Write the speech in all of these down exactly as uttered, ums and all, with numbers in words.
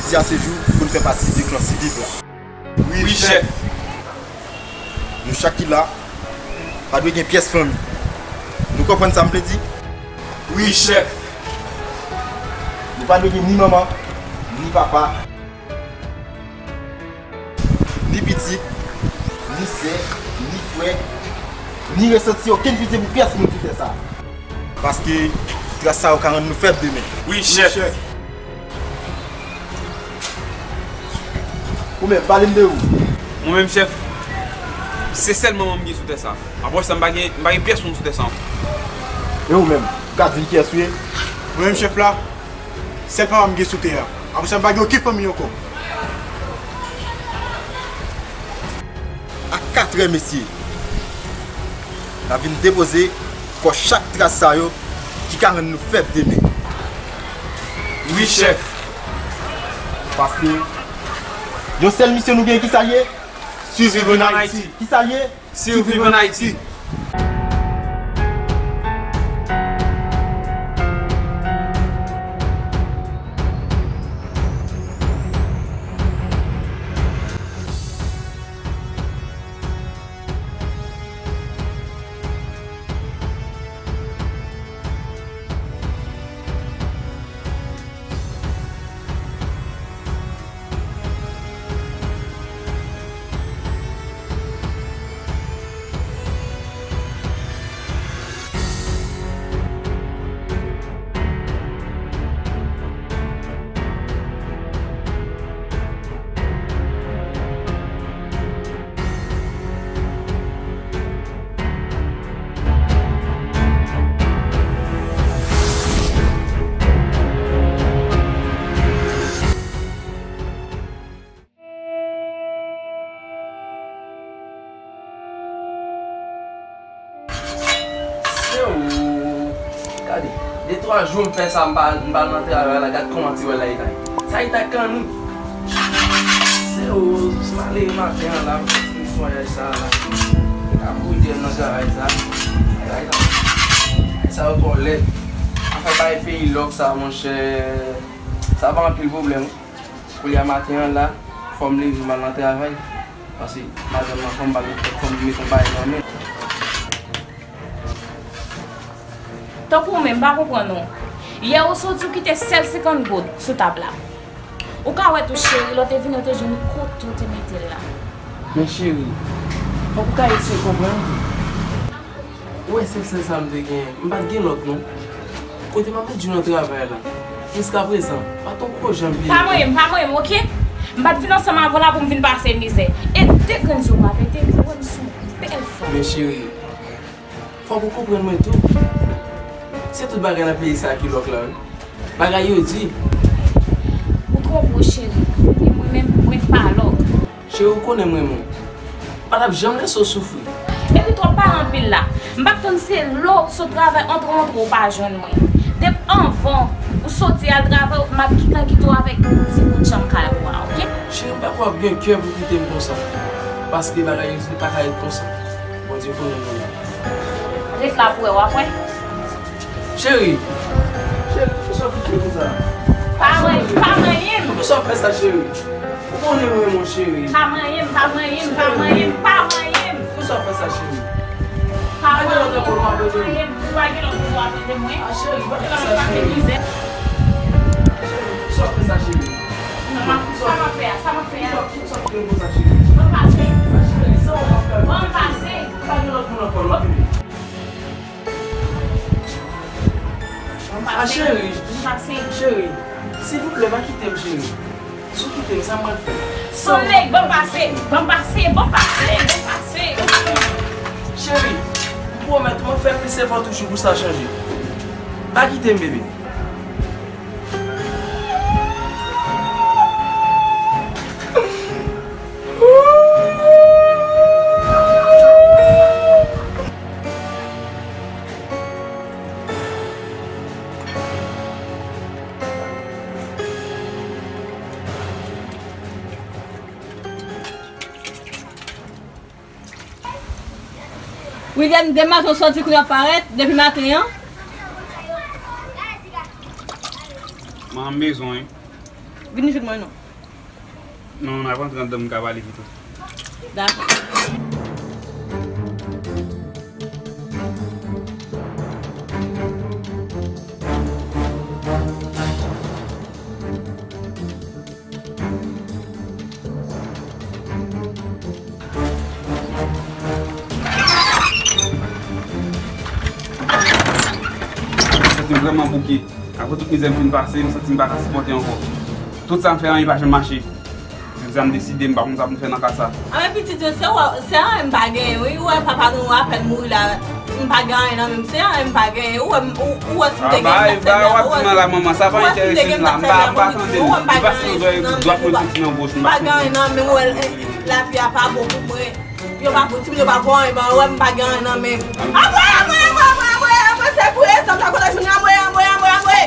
Jodi a se jou pou n fè pati de klan Siviv la. Wi, chèf. Nou chak ki la, pa dwe gen pyès fanmi. Nou konprann sa m vle di? Wi, chèf. Nou pa dwe gen ni manman, ni papa, ni pitit, ni sè, ni frè, ni resanti okenn pitye pou pyès moun sou tè sa a. Paske tras sa yo ka rann nou fèb demen. Wi, chèf. Ou menm, pale m de ou. Mwen menm, chèf, se sèl manman m gen sou tè sa. Apre sa, m pa gen, m pa gen pyès moun sou tè sa ankò. E ou menm, ou ka di m kiyès ou ye? Mwen menm, chèf la, sèl papa m gen sou tè a. Apre sa, m pa gen okenn fanmi ankò. A katrè, mesye, n a vin depoze kò chak tras sa yo ki ka rann nou fèb demen. Wi, chèf. Paske yon sèl misyon nou gen, ki sa l ye? Surviv en Haïti. Ki sa l ye? Surviv en Haïti. Se ou. Gade, de twa jou m fè sa, m pa, m pa al nan travay la, gad kòman ti wè la ye kay. Sa ye ta kanni. Se ou, m ale maten an la, m fè ti netwayaj sa la. M ka bouyi nan travay sa. Travay sa. Sa yo twò lèd. Afè bay peyi lòk sa, monchè. Sa pa anpil pwoblèm. Koulye a maten an la, fò m leve m al nan travay. Paske madanm nan fò m ba l, fò m met yon bagay nan men. Tankou ou menm, m pa konprann ou. Yè ou soti ou kite sèl senkant goud sou tab la. Ou ka wè tou cheri, lè w te vini ou te jwenn li kote w te mete l la. Men cheri, fòk ou ka eseye konprann tou. Ou wè sèl sèl sa m te genyen, m pa t gen lòt non. Kote m ap met jou nan travay la, jiskaprezan, pa t yon gwo jan m peye. Pa manyen m, pa manyen m, oke? M pa t vin ansanm avè w la pou m vin pase mizè. E de grenn zye w pa pete, ou wè m se yon bèl fanm. Men cheri, fòk ou konprann mwen tou. Se tout bagay nan peyi sa a ki lòk la, wi. Bagay yo di. Ou twonpe w, cheri. E mwen menm, mwen pa lòk. Cheri, ou konnen m renmen w. M pa t ap janm lese w soufri. Epi twòp pale anpil la. M p ap tann se lè w sot travay antre antre w pa jwenn mwen. Depi anvan ou soti al travay, m ap gentan kite w avèk ti bout janm kay ou a, oke? Cheri, m pa kwè w ap gen kè pou kite m konsa. Paske bagay yo di pa ka ret konsa. Bondye konnen nou menm. Ret la pou wè, w ap wè. Cheri. Cheri, poukisa w vin fè konsa? Pa manyen m, pa manyen m. Poukisa w fè sa, cheri? Ou konnen mwen, mon cheri. Pa manyen m, pa manyen m, pa manyen m, pa manyen m. Poukisa w fè sa, cheri? Pa manyen m, pa manyen m. Ou pa gen lòt moun w ap mande mwen. A, cheri, pa fè sa, cheri. Cheri, poukisa w fè sa, cheri? Non, sa m ap fè a, sa m ap fè a. Poukisa w fè konsa, cheri? Ban m pase. A, cheri, sa w ap fè? Ban m pase. Pa gen lòt moun ankò, non? A, cheri. Cheri, silvouplè, pa kite m, cheri. Si w kite m, sa m pral fè? Soleil, ban m pase, ban m pase, ban m pase, ban m pase. Cheri, m pwomèt ou, m ap fè plis efò toujou pou sa chanje. Pa kite m, bebe. William, demen maten w soti kounye a w ap parèt, depi maten an. Manman m bezwen w wi. Vin jwenn mwen non. Non, non, n ap rantre anndan, m ka pale pito. Dakò. M santi m vrèman bouke. Apre tout mizè m fin pase, m santi m pa ka sipòte ankò. Tout sa m fè anyen pa janm mache. Jodi a m deside, m pa konn sa pou m fè nan ka sa. A men pitit yo, se wè, se anyen m pa genyen, wi. Ou wè papa nou apèn mouri la, m pa gen anyen nan men m, se anyen m pa genyen. Ou wè m, ou, ou wè si m te genyen m t ap fè la, ou wè si m te genyen m t ap fè la pou pitit, ou wè m pa gen anyen nan men m, m pa gen anyen nan men m, ou wè, eh, lavi a pa bon pou mwen. Yo pa fouti m, yo pa fè anyen, ban wè m pa gen anyen nan men m. Anmwe, anmwe, anmwe, anmwe, anmwe, anmwe, se pou esans la kote jwenn anmwe, anmwe, anmwe, anmwe.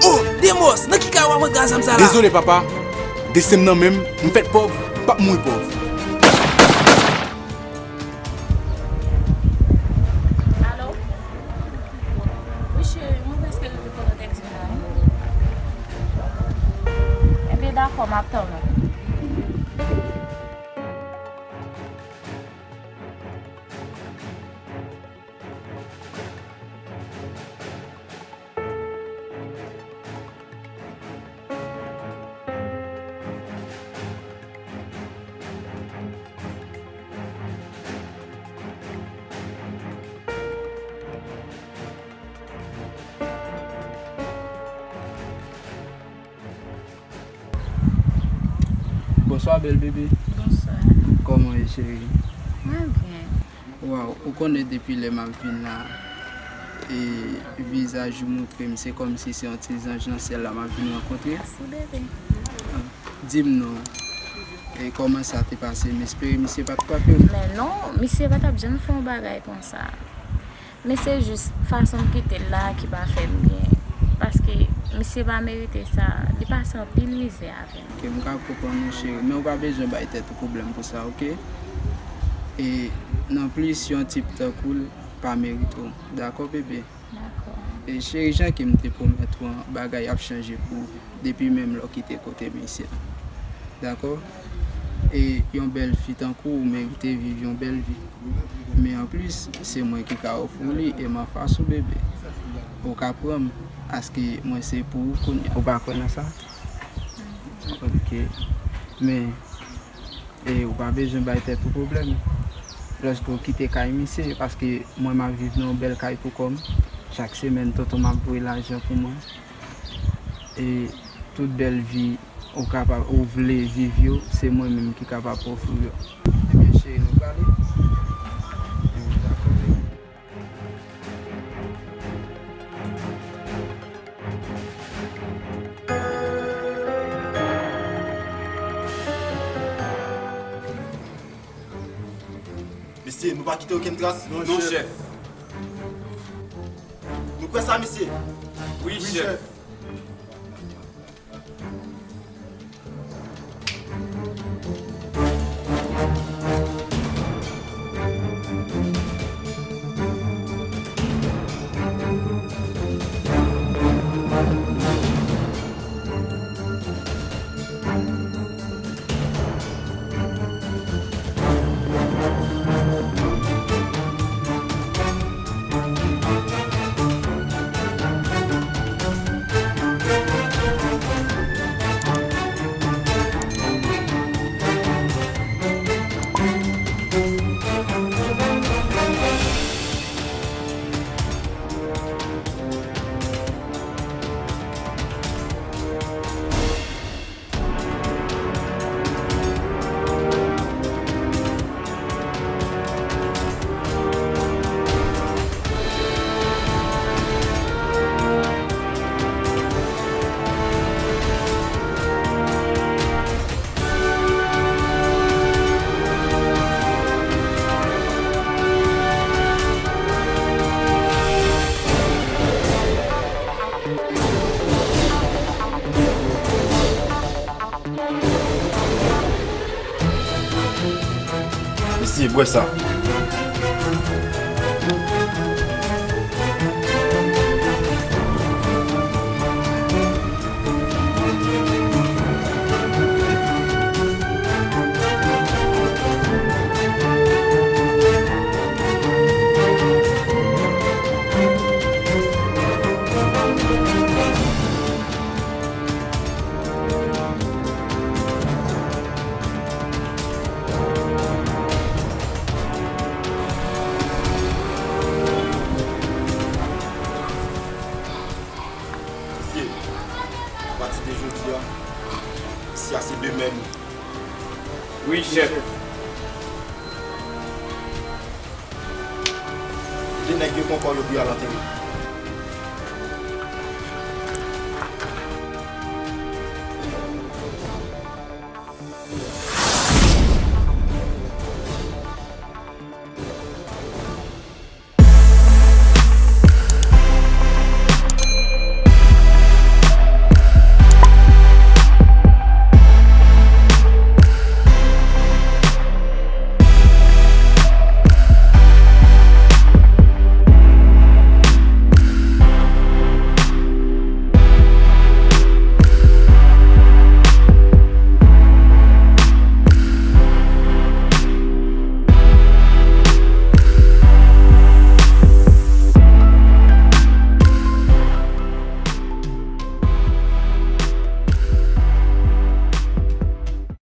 Oh, Demos, nan ki kay w ap rantre ak zam sa la? Dezole, papa. Desten m nan men m, m fèt pòv, m p ap mouri pòv. Alo? Wi, cheri, mwen prèske rive kote w te di m nan, wi. Ebyen, dakò, m ap tann ou. Bonswa, bèl bebe. Bonswa. Kòman w ye, cheri? Mwen byen. Waw, ou konnen depi lè m ap vin la, e vizaj ou montre m, se kòmsi se yon ti zanj nan syèl la m ap vin rankontre. Mèsi, bebe. Ah, di m non, e kòman sa te pase? M espere misye pa t frape w. Men non, misye pa t ap janm fè yon bagay konsa. Men se jis fason m kite l la ki pa fè m byen. Paske misye pa merite sa. Li pase anpil mizè avè m. Ke m ka konprann ou, cheri, men ou pa bezwen bay tèt ou pwoblèm pou sa, oke? E nan plis, yon tip tankou l pa merite w. Dakò, bebe? Dakò. E cheri, jan ke m te pwomèt ou an, bagay ap chanje pou ou depi menm lè w kite kote misye. Dakò? E yon bèl fi tankou w merite viv yon bèl vi. Men anplis, se mwen ki ka ofri w li e m anfas ou, bebe. Ou ka pran m, paske mwen se pou ou kounye a. Ou pa kwè nan sa? Oke. Men, e, ou pa bezwen bay tèt ou pwoblèm lòske w kite kay misye, paske mwen m ap viv nan yon bèl kay pou kò m. Chak semèn, tonton m ap voye lajan pou mwen. E tout bèl vi ou kapab, ou vle viv yo, se mwen menm ki kapab ofri w yo. Ebyen, cheri, nou prale? Dakò, bebe. Mesye, nou pa kite okenn tras? Non, chèf. Nou kwè sa, mesye? Wi, chèf. Mesye, bwè sa. Mesye, apati de jodi a, isi a se demen nou. Wi, chèf. De nèg yo pran kò yo pou y al antere.